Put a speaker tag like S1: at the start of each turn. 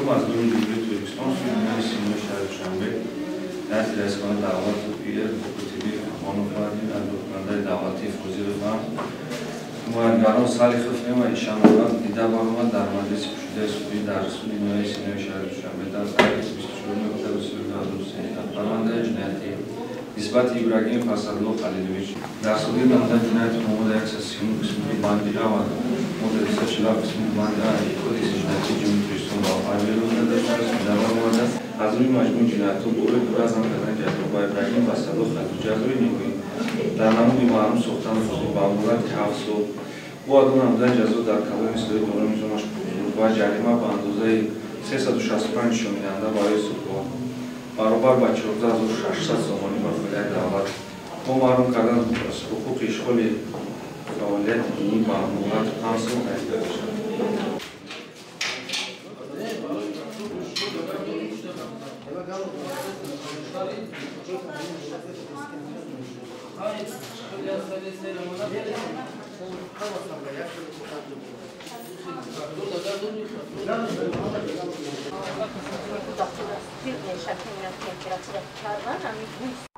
S1: Якум аз рӯи Ҷумҳурии Тоҷикистон, суди ноҳияи Синои шаҳри Душанбе, ҳайати раисхонаи давлату ИР Котиби Қурбонов аз кунандаи давлатии Фозилов ва ҳимоятгарон Салихов ва Ишанова дида баромад. Дар маҷлиси кушодаи судӣ дар суди ноҳияи Синои шаҳри Душанбе дар тарихи 24 октябри соли 2013 парвандаи ҷиноятӣ нисбати Ибрагимов Асадулло Халилович дар содир намудани ҷинояти моддаи 139 қисми банди А ва моддаи 247 қисми банди А Кодекси ҷиноятии Ҷумҳурии Тоҷикистон ба айбдор карда шудааст, дида баромадааст. Аз рӯи маҷмӯи ҷиноятҳо барои пурра аз кардани ҷазо ба Ибрагимов Асадулло Халилович ҷазои ниҳоӣ дар намуди маҳрум сохтан ба муҳлати 7 сол бо адо намудани ҷазо дар колонияи ислоҳии дорои низомаш пурзур ва ҷарима ба андозаи 365 нишондиҳанда барои ҳисобҳо баробар ба 14 600 сомонӣ ба фоидаи давлат бо маҳрум кардан аз ҳуқуқи ишғоли фаъолияти динӣ ба муҳлати 5 сол таъин карда шавад.
S2: Температура кардан ҳамин.